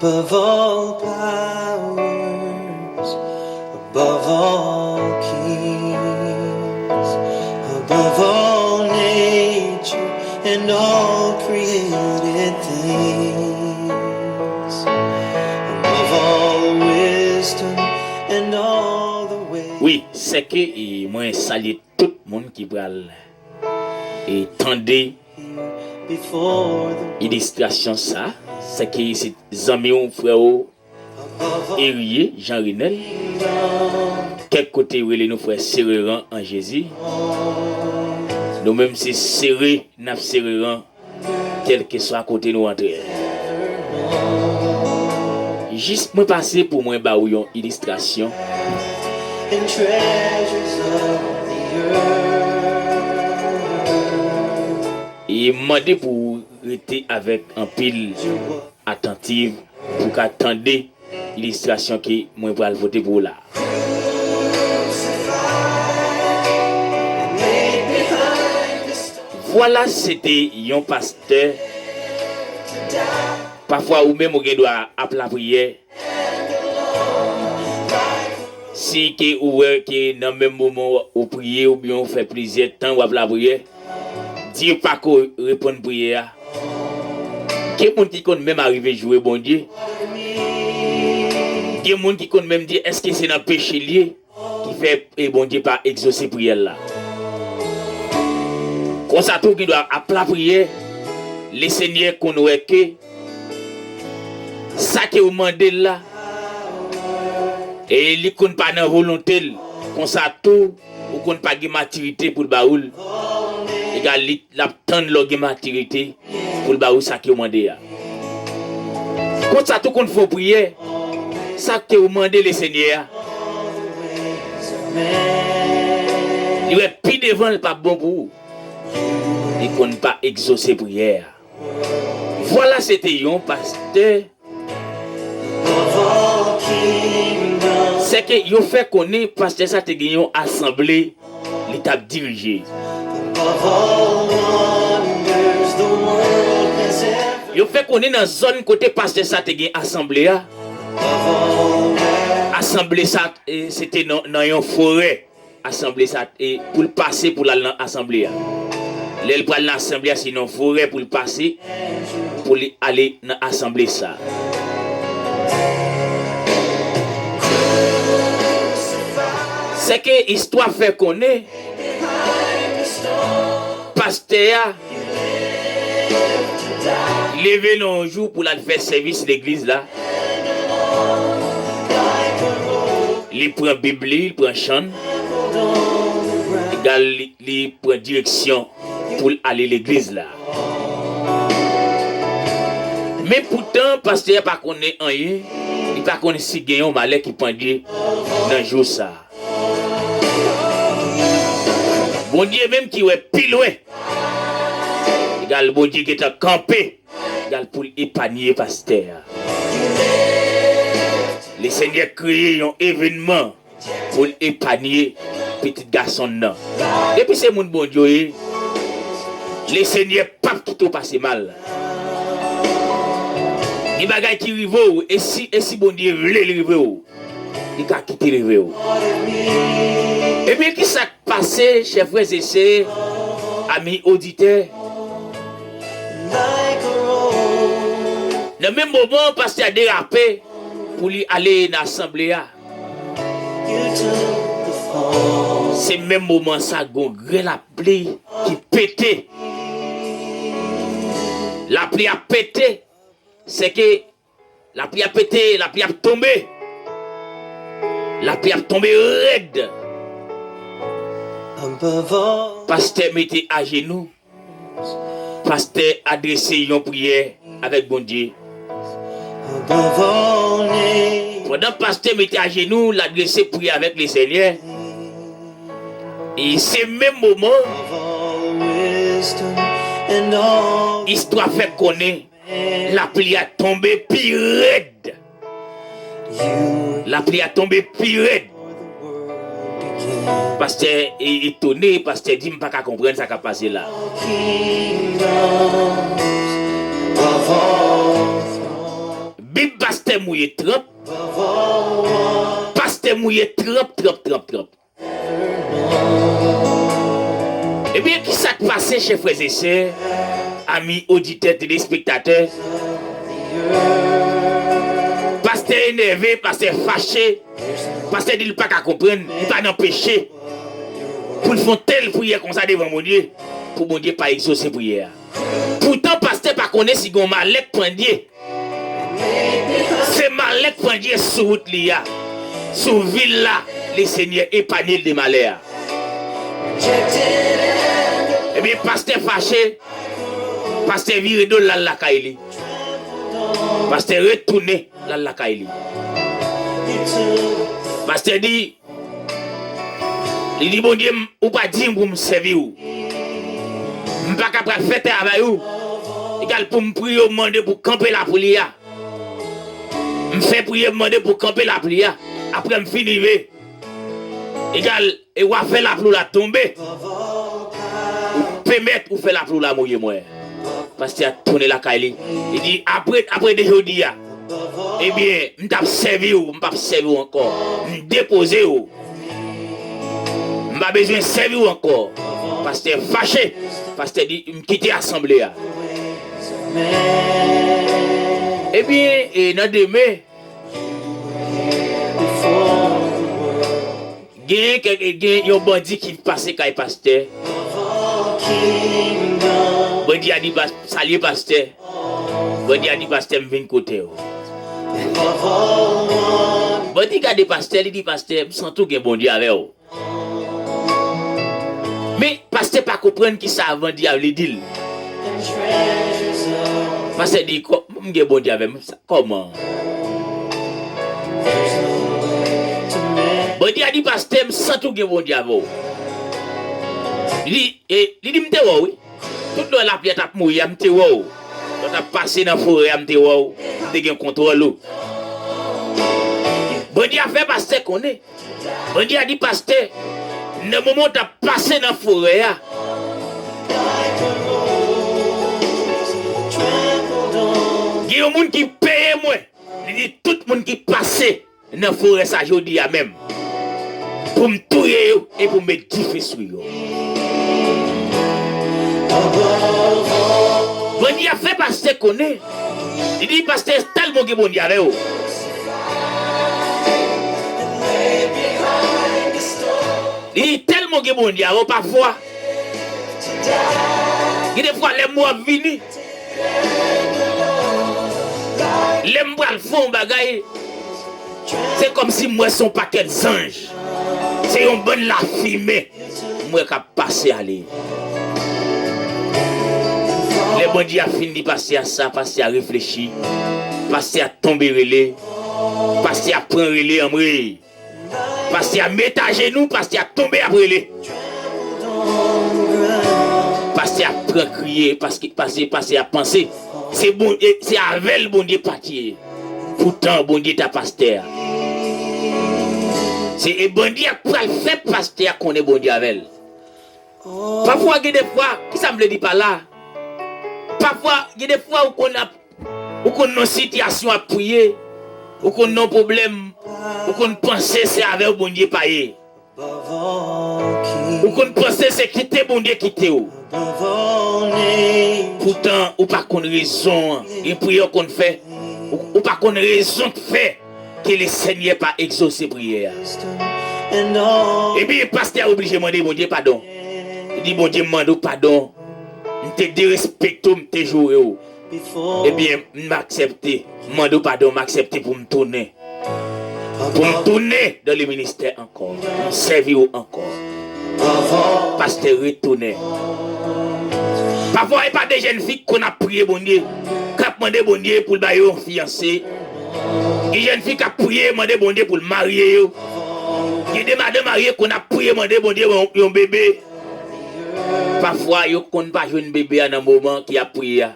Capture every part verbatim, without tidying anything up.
Above all powers, above all kings, above all nature and all created things, above all wisdom and all the ways. Wi, sèke e mwen salye tout moun ki pral e tande ilistrasyon sa, sèke se zanmi w, frè w, Erie Jean Renel. Kèk kote yo rele nou frè Sereran an Jezi. Nou menm se sere, n ap sereran, kèlkeswa kote nou antre. Jis mwen pase pou mwen ba ou yon ilistrasyon. E mande pou ou rete avèk anpil atantiv pou ka tande ilistrasyon ke mwen pral pote pou ou la. Vwala, se te yon pastè. Pafwa ou menm ou gen dwa ap lapriyè. Si ke ou wè ke nan menm moman ou priye oubyen ou fè plizyè tan w ap lapriyè, Dye pa ko reponn priyè a. Gen moun ki konn menm arive joure Bondye. Gen moun ki konn menm di èske se nan peche l ye ki fè e Bondye pa egzose priyè l la. Konsa tou gen dwa ap lapriyè, Lesenyè konn wè ke sa ke ou mande l la, e li konn pa nan volonte l. Konsa tou, ou konn pa gen matirite pou l ba ou l. Egal, li, l ap tann lè w gen matirite pou l ba ou sa ke w mande a. Konsa tou konn fè w priyè, sa ke w mande Lesenyè a, li wè pi devan l p ap bon pou ou. Li konn pa egzose priyè a. Vwala, se te yon pastè. Sèke yo fè konnen pastè sa te gen yon asanble li t ap dirije. Yo fè konnen nan zòn kote pastè sa te gen asanble a, asanble sa, e, se te nan, nan yon forè. Asanble sa, e, pou l pase pou l al nan asanble a. Lè l pral nan asanble a, se nan forè pou l pase, pou li ale nan asanble sa. Sèke istwa fè konnen, pastè a leve nan yon jou pou l al fè sèvis legliz la. Li pran Bib li, li pran chann. Egal, li, li pran direksyon pou l ale legliz la. Men poutan, pastè a pa konnen anyen. Li pa konnen si gen yon malè ki pandye nan jou sa. Bondye menm ki wè pi lwen. Egal, Bondye gentan kanpe. Egal, pou l epanye pastè a. Lesenyè kreye yon evènman pou l epanye pitit gason l nan. Depi se moun Bondye w ye, Lesenyè p ap kite w pase mal. Gen bagay ki rive w, e si, e si Bondye vle l rive w, li ka kite rive w. Ebyen, ki sa k pase, chè frè e sè, ami oditè? Nan menm moman, pastè a derape pou li ale nan asanble a. Se menm moman sa, gon grenn lapli ki pete. Lapli a pete. Sèke lapli ap pete, lapli ap tonbe. Lapli ap tonbe rèd. Pastè mete ajenou. Pastè adrese yon priyè avèk Bondye. Pandan pastè mete ajenou, l adrese priyè avèk Lesenyè. E se menm moman, istwa fè konnen lapli a tonbe pi rèd. Lapli a tonbe pi rèd. Pastè e-, etone, pastè di, "M pa ka konprann sa k ap pase la." Bib pas-, mouye tranp. Pastè mouye tranp, tranp, tranp, tranp. Ebyen, ki sa k pase, chè frè e sè, ami oditè, telespektatè? Pastè enève, pastè fache, pastè di l pa ka konprann, li pa nan peche pou l fè yon tèl priyè konsa devan Bondye, pou Bondye pa egzose priyè a. Poutan, pastè pa konnen si gen yon malè k pandye. Se malè k pandye sou wout li a, sou vil la. Lesenyè epanye l de malè a. Ebyen, pastè fache, pastè vire do l, l al lakay li. Pastè retounen, l al lakay li. Pastè di, li di Bondye, m, ou pa di m pou m sèvi w. M pa ka pral fè travay ou. Egal pou m priye w, mande pou kanpe lapli a. M fè priyè, m mande pou kanpe lapli a. Apre m fin rive. Egal, e w a fè lapli w la tonbe. Ou pèmèt ou fè lapli w la mouye mwen. Pastè a tounen lakay li. Li di, apre, apre de jodi a, ebyen, m t ap sèvi w, m p ap sèvi w ankò. M depoze w. M pa bezwen sèvi w ankò. Pastè fache. Pastè di, m kite asanble a. Ebyen, e nan demen, gen kèk, gen yon bandi ki pase kay pastè. Bandi a di, "Pas-, salye pastè." Bandi a di, "Pastè, m vin kote w." Bandi gade pastè, li di, "Pastè, m santi w gen Bondye avè w." Men, pastè pa konprann ki sa bandi a vle di l. Pastè di, "Kò-, m gen Bondye avè m, sa, kòman?" Bandi a di, "Pastè, m santi w gen Bondye avè w." Li di, e, li di, "M te wè w, wi. Tout lè lapli a t ap mouye a, m te wè w. Lè w t ap pase nan forè a, m te wè w. M te gen kontwòl ou." Bandi a fè pastè konnen. Bandi a di pastè, nan moman w t ap pase nan forè a, gen yon moun ki peye mwen. Li di tout moun ki pase nan forè sa jodi a menm, pou m touye yo e pou m met dife sou yo. Bandi a fè pastè konnen. Li di, "Pastè, tèlman w gen Bondye avè w." Li di, "Tèlman w gen Bondye avè w, pafwa, gen de fwa lè m wè w ap vini, lè m pral fè yon bagay, se kòmsi m wè se yon pakèt zanj. Se yon bann lafimen m wè k ap pase ale." Lè bandi a fin di pastè a sa, pastè a reflechi. Pastè a tonbe rele. Pastè a pran rele, anmwey. Pastè a met ajenou, pastè a tonbe ap rele. Pastè a pran kriye, paske, paske pastè a panse se bon, e, se avè l Bondye pati ye. Poutan Bondye t a pastè a. Se, e, bandi a k pral fè pastè a konnen Bondye avè l. Pafwa gen de fwa, ki sa m vle di pa la? Pafwa gen de fwa ou konn ap, ou konn nan sitiyasyon ap priye, ou konn nan pwoblèm, ou konn panse se avè w Bondye pa ye. Ou konn panse se kite Bondye kite w. Poutan ou pa konn rezon an. Gen priyè w konn fè, ou, ou pa konn rezon k fè ke Lesenyè pa egzose priyè a. Epi pastè a oblije mande Bondye padon. Li di, "Bondye, m mande w padon. M te derespekte w, m te joure w. Ebyen, m aksepte. M mande w padon, m aksepte pou m tounen. Pou m tounen dan le ministè ankò. Pou m sèvi w ankò." Pastè retounen. Pafwa, e pa de jèn fi k konn ap priye Bondye, k ap mande Bondye pou l ba yo yon fiyanse. Gen jèn fi k ap priye, mande Bondye pou l marye yo. Gen de madanm marye konn ap priye, mande Bondye yon, yon bebe. Pafwa, yo konn pa jwenn bebe a nan moman ke y ap priye a.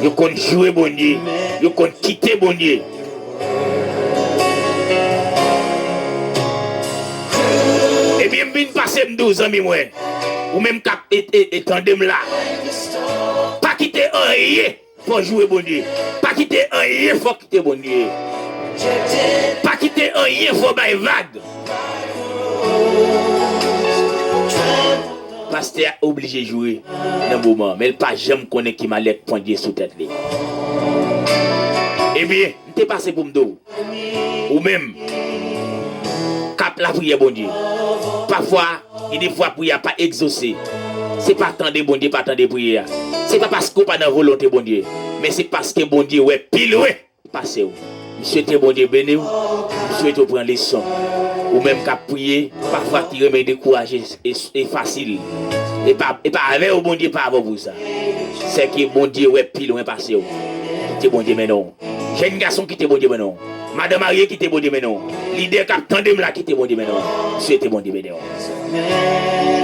Yo konn joure Bondye. Yo konn kite Bondye. Ebyen, m vin pase m di w, zanmi mwen, ou menm k ap e, e, e tande m la, pa kite anyen fè w joure Bondye. Pa kite anyen fè w kite Bondye. Pa kite anyen fè w bay vag. Pastè a oblije joure nan moman, men l pa janm konnen ki malè k pandye sou tèt li. Ebyen, m te pase pou m di w, ou menm k ap lapriyè Bondye, pafwa, gen de fwa priyè a pa egzose. Se pa tande Bondye pa tande priyè a. Se pa paske w pa nan volonte Bondye, men se paske Bondye wè pi lwen pase w. M swete Bondye beni w. M swete w pran leson. Ou menm k ap priye, pafwa ki renmen dekouraje e, e fasil. E pa, e pa avè w Bondye pa avè w pou sa. Sèke Bondye wè pi lwen pase w. Kite Bondye mennen w. Jèn gason, kite Bondye mennen w. Madan marye, kite Bondye mennen w. Lidè k ap tande m la, kite Bondye mennen w. M swete Bondye beni w.